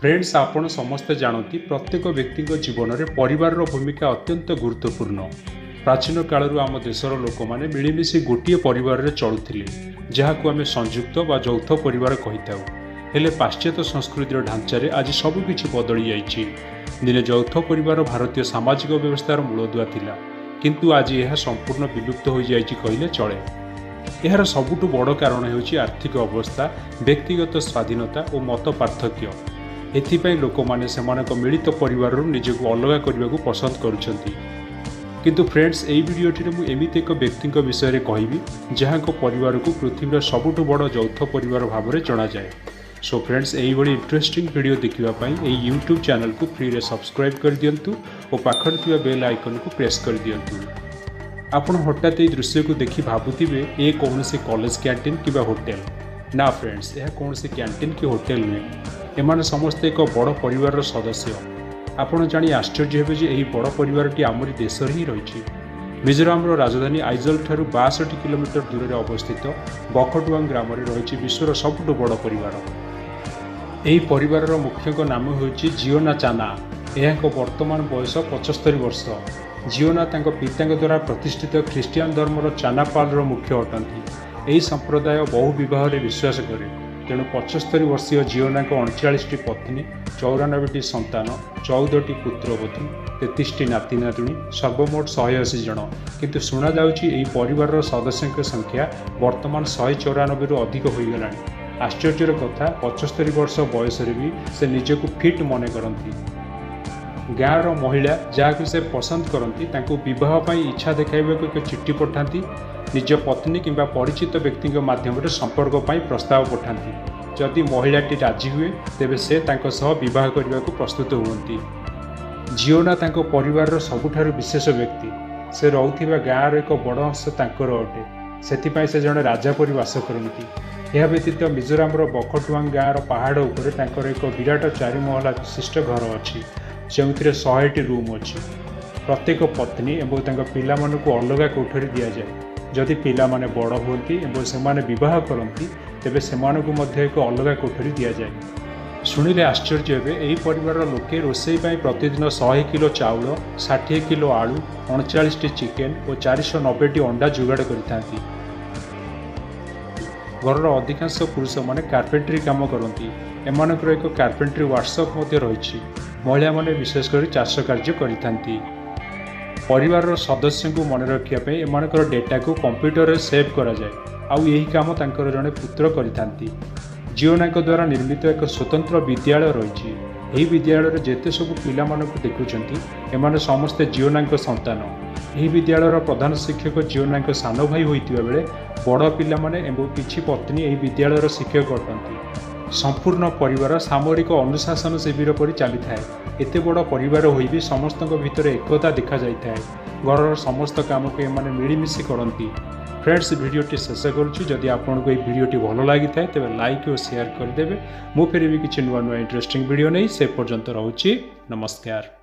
Friends, ଆପଣ ସମସ୍ତେ ଜାଣନ୍ତି, ପ୍ରତ୍ୟେକ ବ୍ୟକ୍ତିଙ୍କ ଜୀବନରେ ପରିବାରର ଭୂମିକା ଅତ୍ୟନ୍ତ ଗୁରୁତ୍ୱପୂର୍ଣ୍ଣ। ପ୍ରାଚୀନ କାଳରୁ ଆମ ଦେଶର ଲୋକମାନେ ମିଳିମିଶି ଗୋଟିଏ ପରିବାରରେ ଚଳୁଥିଲେ, ଯାହାକୁ ଆମେ ସଂଯୁକ୍ତ ବା ଯୌଥ ପରିବାର କହିଥାଉ। ହେଲେ ପାଶ୍ଚାତ୍ୟ ସଂସ୍କୃତିର ଢାଞ୍ଚାରେ ଆଜି ସବୁକିଛି ବଦଳି ଯାଇଛି। ଦିନେ ଯୌଥ ପରିବାର ଭାରତୀୟ ସାମାଜିକ ବ୍ୟବସ୍ଥାର ମୂଳଦୁଆ ଥିଲା, କିନ୍ତୁ ଆଜି ଏହା ସମ୍ପୂର୍ଣ୍ଣ ବିଲୁପ୍ତ ହୋଇଯାଇଛି କହିଲେ ଚଳେ। ଏହାର ସବୁଠୁ ବଡ଼ କାରଣ ହେଉଛି ଆର୍ଥିକ ଅବସ୍ଥା, ବ୍ୟକ୍ତିଗତ ସ୍ୱାଧୀନତା ଓ ମତ ପାର୍ଥକ୍ୟ। ଏଥିପାଇଁ ଲୋକମାନେ ସେମାନଙ୍କ ମିଳିତ ପରିବାରରୁ ନିଜକୁ ଅଲଗା କରିବାକୁ ପସନ୍ଦ କରୁଛନ୍ତି। କିନ୍ତୁ ଫ୍ରେଣ୍ଡସ୍, ଏହି ଭିଡ଼ିଓଟିରେ ମୁଁ ଏମିତି ଏକ ବ୍ୟକ୍ତିଙ୍କ ବିଷୟରେ କହିବି, ଯାହାଙ୍କ ପରିବାରକୁ ପୃଥିବୀର ସବୁଠୁ ବଡ଼ ଯୌଥ ପରିବାର ଭାବରେ ଜଣାଯାଏ। ସୋ ଫ୍ରେଣ୍ଡସ୍, ଏହିଭଳି ଇଣ୍ଟରେଷ୍ଟିଂ ଭିଡ଼ିଓ ଦେଖିବା ପାଇଁ ଏହି ୟୁଟ୍ୟୁବ୍ ଚ୍ୟାନେଲକୁ ଫ୍ରିରେ ସବସ୍କ୍ରାଇବ୍ କରିଦିଅନ୍ତୁ ଓ ପାଖରେ ଥିବା ବେଲ୍ ଆଇକନ୍କୁ ପ୍ରେସ୍ କରିଦିଅନ୍ତୁ। ଆପଣ ହଠାତ୍ ଏହି ଦୃଶ୍ୟକୁ ଦେଖି ଭାବୁଥିବେ, ଏ କୌଣସି କଲେଜ କ୍ୟାଣ୍ଟିନ୍ କିମ୍ବା ହୋଟେଲ। ନା ଫ୍ରେଣ୍ଡସ୍, ଏହା କୌଣସି କ୍ୟାଣ୍ଟିନ୍ କି ହୋଟେଲ ନୁହେଁ। ଏମାନେ ସମସ୍ତେ ଏକ ବଡ଼ ପରିବାରର ସଦସ୍ୟ। ଆପଣ ଜାଣି ଆଶ୍ଚର୍ଯ୍ୟ ହେବେ ଯେ ଏହି ବଡ଼ ପରିବାରଟି ଆମରି ଦେଶରେ ହିଁ ରହିଛି। ମିଜୋରାମର ରାଜଧାନୀ ଆଇଜଲ ଠାରୁ 62 କିଲୋମିଟର ଦୂରରେ ଅବସ୍ଥିତ ବଖଟୁଆଙ୍ଗ ଗ୍ରାମରେ ରହିଛି ବିଶ୍ୱର ସବୁଠୁ ବଡ଼ ପରିବାର। ଏହି ପରିବାରର ମୁଖ୍ୟଙ୍କ ନାମ ହେଉଛି ଜିଓନା ଚାନା। ଏହାଙ୍କ ବର୍ତ୍ତମାନ ବୟସ 75 ବର୍ଷ। ଜିଓନା ତାଙ୍କ ପିତାଙ୍କ ଦ୍ୱାରା ପ୍ରତିଷ୍ଠିତ ଖ୍ରୀଷ୍ଟିଆନ ଧର୍ମର ଚାନାପାଲର ମୁଖ୍ୟ ଅଟନ୍ତି। ଏହି ସମ୍ପ୍ରଦାୟ ବହୁ ବିବାହରେ ବିଶ୍ୱାସ କରେ। ତେଣୁ 75 ବର୍ଷୀୟ ଜିଓନାଙ୍କ 39ଟି ପତ୍ନୀ, 94ଟି ସନ୍ତାନ, 14ଟି ପୁତ୍ରବଧୂ, 33ଟି ନାତି ନାତୁଣୀ, ସର୍ବମୋଟ 180 ଜଣ। କିନ୍ତୁ ଶୁଣାଯାଉଛି, ଏହି ପରିବାରର ସଦସ୍ୟଙ୍କ ସଂଖ୍ୟା ବର୍ତ୍ତମାନ 194ରୁ ଅଧିକ ହୋଇଗଲାଣି। ଆଶ୍ଚର୍ଯ୍ୟର କଥା, 75 ବର୍ଷ ବୟସରେ ବି ସେ ନିଜକୁ ଫିଟ୍ ମନେ କରନ୍ତି। ଗାଁର ମହିଳା ଯାହାକୁ ସେ ପସନ୍ଦ କରନ୍ତି, ତାଙ୍କୁ ବିବାହ ପାଇଁ ଇଚ୍ଛା ଦେଖାଇବାକୁ ଏକ ଚିଠି ପଠାନ୍ତି। ନିଜ ପତ୍ନୀ କିମ୍ବା ପରିଚିତ ବ୍ୟକ୍ତିଙ୍କ ମାଧ୍ୟମରେ ସମ୍ପର୍କ ପାଇଁ ପ୍ରସ୍ତାବ ପଠାନ୍ତି। ଯଦି ମହିଳାଟି ରାଜି ହୁଏ, ତେବେ ସେ ତାଙ୍କ ସହ ବିବାହ କରିବାକୁ ପ୍ରସ୍ତୁତ ହୁଅନ୍ତି। ଜିଓନା ତାଙ୍କ ପରିବାରର ସବୁଠାରୁ ବିଶେଷ ବ୍ୟକ୍ତି। ସେ ରହୁଥିବା ଗାଁର ଏକ ବଡ଼ ଅଂଶ ତାଙ୍କର ଅଟେ। ସେଥିପାଇଁ ସେ ଜଣେ ରାଜା ପରି ବାସ କରନ୍ତି। ଏହା ବ୍ୟତୀତ ମିଜୋରାମର ବଖଟୁଆଙ୍ଗ ଗାଁର ପାହାଡ଼ ଉପରେ ତାଙ୍କର ଏକ ବିରାଟ ଚାରି ମହଲା ବିଶିଷ୍ଟ ଘର ଅଛି, ଯେଉଁଥିରେ 100ଟି ରୁମ୍ ଅଛି। ପ୍ରତ୍ୟେକ ପତ୍ନୀ ଏବଂ ତାଙ୍କ ପିଲାମାନଙ୍କୁ ଅଲଗା କୋଠରୀ ଦିଆଯାଏ। ଯଦି ପିଲାମାନେ ବଡ଼ ହୁଅନ୍ତି ଏବଂ ସେମାନେ ବିବାହ କରନ୍ତି, ତେବେ ସେମାନଙ୍କୁ ମଧ୍ୟ ଏକ ଅଲଗା କୋଠରୀ ଦିଆଯାଏ। ଶୁଣିଲେ ଆଶ୍ଚର୍ଯ୍ୟ ହେବେ, ଏହି ପରିବାରର ଲୋକେ ରୋଷେଇ ପାଇଁ ପ୍ରତିଦିନ 100 କିଲୋ ଚାଉଳ, 60 କିଲୋ ଆଳୁ, 39ଟି ଚିକେନ୍ ଓ 490ଟି ଅଣ୍ଡା ଯୋଗାଡ଼ କରିଥାନ୍ତି। ଘରର ଅଧିକାଂଶ ପୁରୁଷମାନେ କାର୍ପେଣ୍ଟ୍ରି କାମ କରନ୍ତି। ଏମାନଙ୍କର ଏକ କାର୍ପେଣ୍ଟ୍ରି ୱାର୍କସପ୍ ମଧ୍ୟ ରହିଛି। ମହିଳାମାନେ ବିଶେଷ କରି ଚାଷ କାର୍ଯ୍ୟ କରିଥାନ୍ତି। ପରିବାରର ସଦସ୍ୟଙ୍କୁ ମନେ ରଖିବା ପାଇଁ ଏମାନଙ୍କର ଡେଟାକୁ କମ୍ପ୍ୟୁଟରରେ ସେଭ୍ କରାଯାଏ। ଆଉ ଏହି କାମ ତାଙ୍କର ଜଣେ ପୁତ୍ର କରିଥାନ୍ତି। ଜିଓନାଙ୍କ ଦ୍ୱାରା ନିର୍ମିତ ଏକ ସ୍ୱତନ୍ତ୍ର ବିଦ୍ୟାଳୟ ରହିଛି। ଏହି ବିଦ୍ୟାଳୟରେ ଯେତେ ସବୁ ପିଲାମାନଙ୍କୁ ଦେଖୁଛନ୍ତି, ଏମାନେ ସମସ୍ତେ ଜିଓନାଙ୍କ ସନ୍ତାନ। ଏହି ବିଦ୍ୟାଳୟର ପ୍ରଧାନ ଶିକ୍ଷକ ଜିଓନାଙ୍କ ସାନ ଭାଇ ହୋଇଥିବା ବେଳେ ବଡ଼ ପିଲାମାନେ ଏବଂ କିଛି ପତ୍ନୀ ଏହି ବିଦ୍ୟାଳୟର ଶିକ୍ଷକ ଅଟନ୍ତି। ସମ୍ପୂର୍ଣ୍ଣ ପରିବାର ସାମରିକ ଅନୁଶାସନ ଶିବିର ପରି ଚାଲିଥାଏ। ଏତେ ବଡ଼ ପରିବାର ହୋଇ ବି ସମସ୍ତଙ୍କ ଭିତରେ ଏକତା ଦେଖାଯାଇଥାଏ। ଘରର ସମସ୍ତ କାମକୁ ଏମାନେ ମିଳିମିଶି କରନ୍ତି। ଫ୍ରେଣ୍ଡସ୍, ଭିଡ଼ିଓଟି ଶେଷ କରୁଛି। ଯଦି ଆପଣଙ୍କୁ ଏହି ଭିଡ଼ିଓଟି ଭଲ ଲାଗିଥାଏ, ତେବେ ଲାଇକ୍ ଓ ସେୟାର କରିଦେବେ। ମୁଁ ଫେରିବି କିଛି ନୂଆ ନୂଆ ଇଣ୍ଟରେଷ୍ଟିଂ ଭିଡ଼ିଓ ନେଇ। ସେ ପର୍ଯ୍ୟନ୍ତ ରହୁଛି, ନମସ୍କାର।